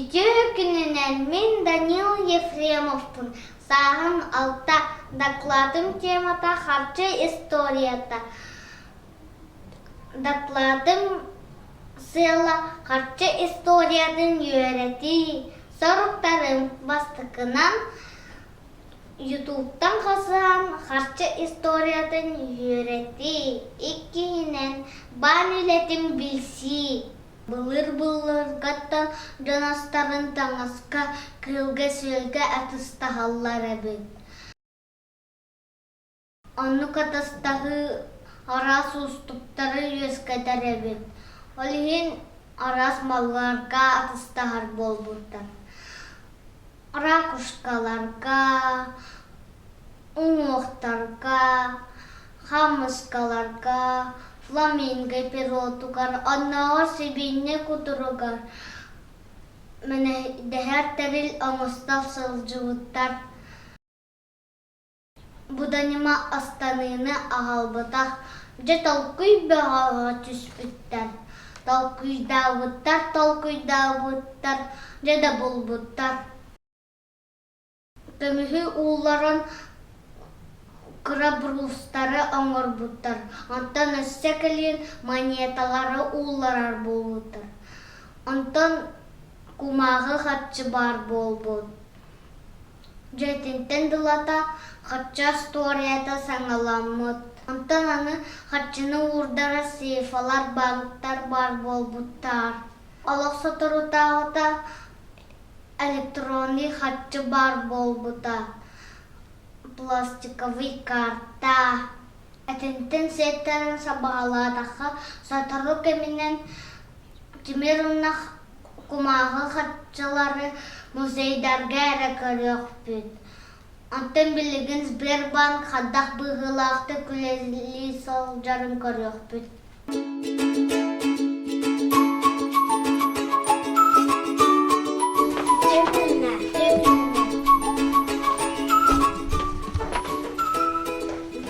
Үтүө күнүнэн мин Данил Ефремовпун. Сааһым алта. Дакылаатым темата харчы историята. Дакылаатым сыала харчы историятын үөрэтии. Соруктарым бастакынан Ютубтан хасыһан харчы историятын үөрэтии, иккиһинэн баан үлэтин билсии. Былыр-былыргаттан дьон астарын таҥаска, кыылга-сүөлгэ атыстаһаллар эбит. Оннук атастаһыы араас уустуктары үөскэтэр эбит. Ол иһин араас малларга атастаһар буолбуттар. Ракушкаларга, уҥуохтарга, хаамыскаларга, фламинго пиротугар, оннооҕор сибиинньэ кутуругар мэнэйдэһэр тэрил оҥосто сылдьыбыттар. Бу да ньыма астаныыны аҕалбатах, дьэ толкуй бөҕөҕө түспүттэр, толкуйдаабыттар, толкуйдаабыттар, дьэ да булбуттар. Көмүһү уулларан кыра брустары оҥорбуттар, онтон өссө кэлин монеталары уулларар буолбуттар. Онтон кумааҕы харчы баар буолбут. Дьиэтинтэн дылата харчы остуоруйата саҥаламмыт. Онтон аны харчыны уурдара сейфалар, банктар баар буолбуттар. Олох соторутааҕыта электронный харчы баар буолбута, пластиковый карта. Итинтэн сиэттэрэн сабаҕалаатахха, сотору кэминэн тимир ынах кумааҕы харчылары музейдарга эрэ көрүөхпүт. Онтон билигин Сбербанк хайдах быһыылаахтык үлэлии сылдьарын көрүөхпүт.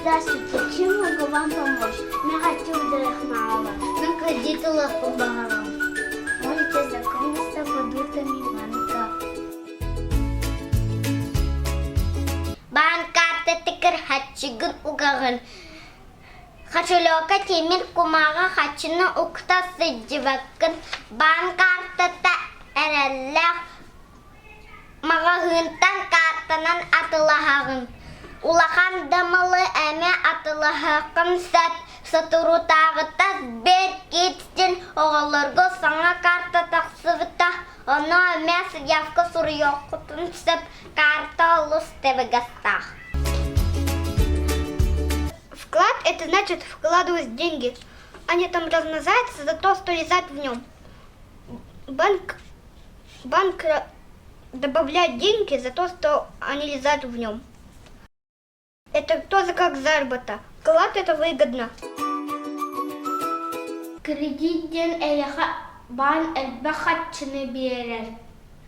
Здравствуйте, чем могу вам помочь? Я хочу вдохноваться. Мин кредит ылыахпын баҕарабын. Можете знакомиться с продуктами банка. Баан каартатыгар харчыгын угаҕын. Кошелекка тимир кумааҕы харчыны укта сылдьыбаккын. Баан каартата эрэллээх Маҕаһыынтан каартанан атылаһаҕын, улахан да малы эмиэ атылаһыаххын сөп. Соторутааҕыта Сберкидс диэн оҕолорго саҥа карта тахсыбыта, ону эмиэ заявка суруйуоххутун сөп, карта олус табыгастаах. Вклад – это значит вкладывать деньги. Они там размножаются за то, что лежат в нем. Банк Банк добавляет деньги за то, что они лежат в нем. Это тоже как заработок. Вклад это выгодно. Кредит диэн эйиэхэ баан элбэх харчыны биэрэр.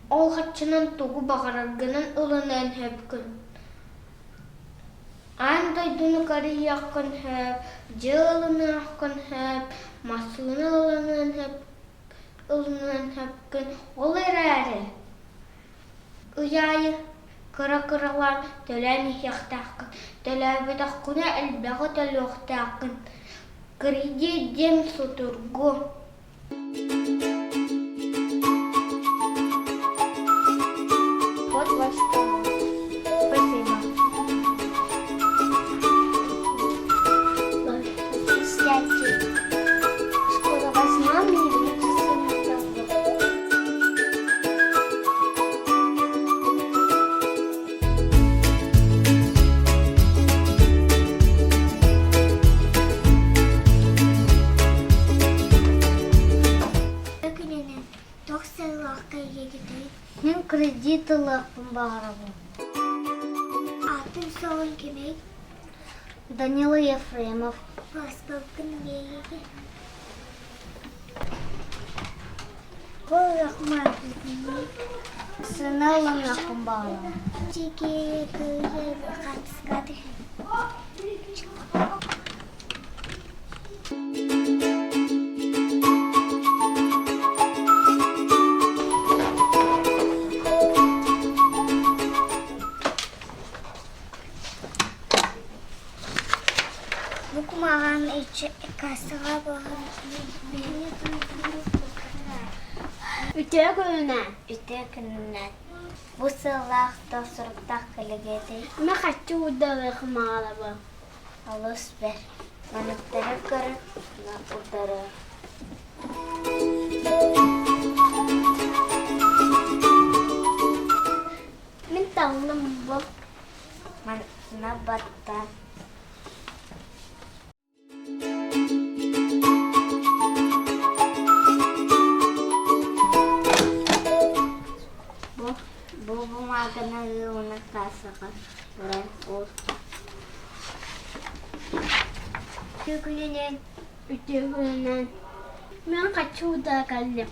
Ол харчынан тугу баҕараргынан ылыныан сөпкүн. Аан дойдуну көрүөххүн сөп, дьиэ ылыныаххын сөп, массыына ылыныан сөп ылыныан сөпкүн, ол эрээри ый аайы кыра-кыралаан төлөөн иһиэхтээххин, төлөөбөтөххүнэ элбэҕи төлүөхтээххин. Кредит диэн судургу. Вот ваш талант. Спасибо. Күнүнэн туох сыаллаахха ийэгитэй? Мин кредит ылыахпын баҕарабын. Аатын суолун кимий? Данила Ефремов. Паспоркун биэриги. Сына ылыныахпын баҕарабын. Бу кумааҕым кассаҕа Үтүө күнүнэн. Үтүө күнүнэн. Бу сыаллаах туох суруктаах кэлэгээтэй? Мин хаччы уурдарыахым аҕалабын. Олус бэр. Маныктары көрөн утары. Мин таҥным бу. Манна баттаан. Бу бу бумаганы уонна кассаҕа туран ол Үтүө күнүнэн, үтүө күнүнэн. Мин хочу да кэллим.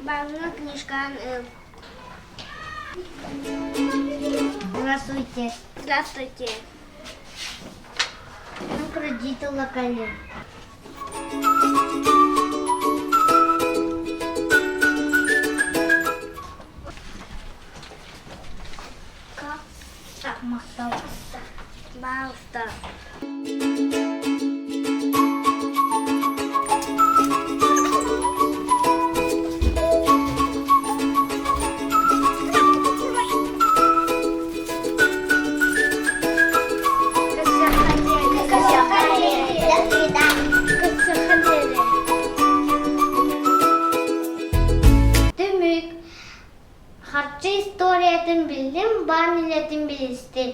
Баҥҥа книжкаан ыл. Здравствуйте. Здравствуйте. Ну, кредит ылла кэллим. Махтал. Пожалуйста. Түмүк. Харчы историятын биллим, баан үлэтин билистим.